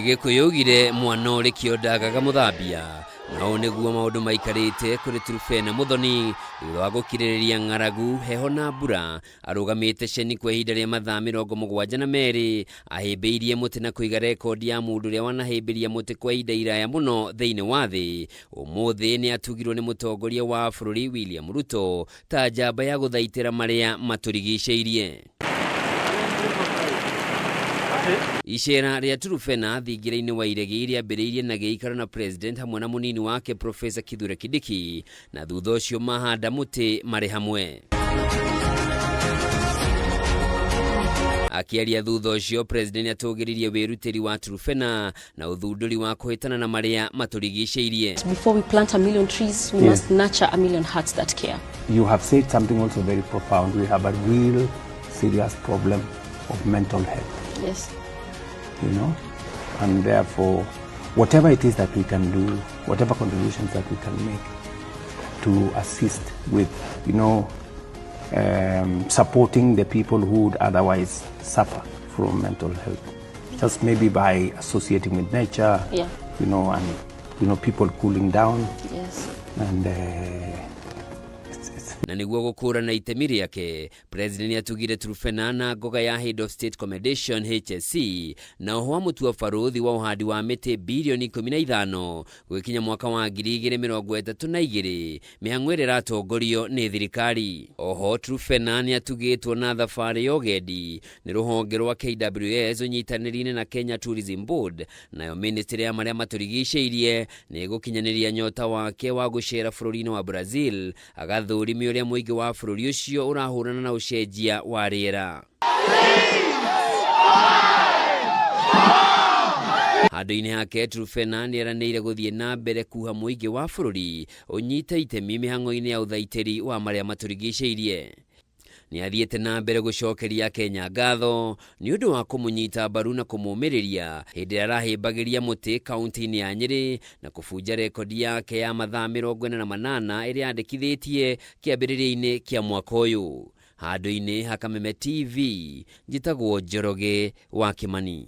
Gĩkũyũ augire mwana ũrĩ kĩo ndagaga mũthambia, na ũũ nĩguo maũndũ maikarĩte kũrĩ Truphena Muthoni thutha wa gũkirĩrĩria ng'aragu, heho na mbura. Arũgamĩte ceni kwa ihinda rĩa mathaa 72 ahĩmbĩirie mũtĩ na kũiga rekondi ya mũndũ ũrĩa wanahĩmbĩria mũtĩ kwa ihinda iraya mũno thĩinĩ wa thĩ. Ũmũthĩ nĩ atugirwo nĩ mũtongoria wa bũrũri William Ruto ta njamba ya gũthaitĩra marĩa matũrigicĩirie. Icera rĩa Truphena thingira-inĩ wa Iregi rĩambĩrĩirie na gĩikaro na President hamwe na mũnini wake Professor Kithure Kindiki na thutha ũcio mahanda mũtĩ marĩ hamwe. Akĩaria thutha ũcio, President nĩatũgĩririe wĩrutĩri wa Truphena na ũthundũri wa kũhĩtana na marĩa matũrigicĩirie. Before we plant a million trees, we must nurture a million hearts that care. You have said something also very profound. We have a real serious problem of mental health. And therefore, whatever it is that we can do, whatever contributions that we can make to assist with supporting the people who would otherwise suffer from mental health, just maybe by associating with nature, and people cooling down, and it's Na nĩguo gũkũrana itemi rĩake, President nĩatugire Truphena na ngoga ya Head of State Commendation HSC na oho amũtua barũthi wa ũhandi wa mĩtĩ birioni 15 gũgĩkinya mwaka wa 2032, mĩhang'o ĩrĩa ĩratongorio nĩ thirikari. Oho Truphena nĩatugĩtwo na thabarĩ ya ũgendi nĩ rũhonge rwa KWS ũnyitanĩri-inĩ na Kenya Tourism Board, nayo ministry ya marĩa matũrigicĩirie nĩ ĩgũkinyanĩria nyota wake wa gũcera bũrũri-inĩ wa Brazil agathũrime ũrĩa mũingĩ wa bũrũri ũcio ũrahũrana na ũcenjia wa rĩera. Handũ-inĩ hake, Truphena nĩeranĩire gũthiĩ na mbere kuha mũingĩ wa bũrũri ũnyite itemi mĩhang'o-inĩ ya ũthaitĩri wa marĩa matũrigicĩirie. Nĩ athiĩte na mbere gũcokeria Kenya ngatho nĩ ũndũ wa kũmũnyita mbaru na kũmũmĩrĩria hĩndĩ ĩrĩa arahĩmbagĩria mũtĩ kaunti-inĩ ya Nyĩrĩ na kũbunja rekondi yake ya mathaa 48 ĩrĩa yandĩkithĩtie kĩambĩrĩria-inĩ kĩa mwaka ũyũ. Handũ-inĩ ha Kameme TV, njĩtagwo Njoroge wa Kĩmani.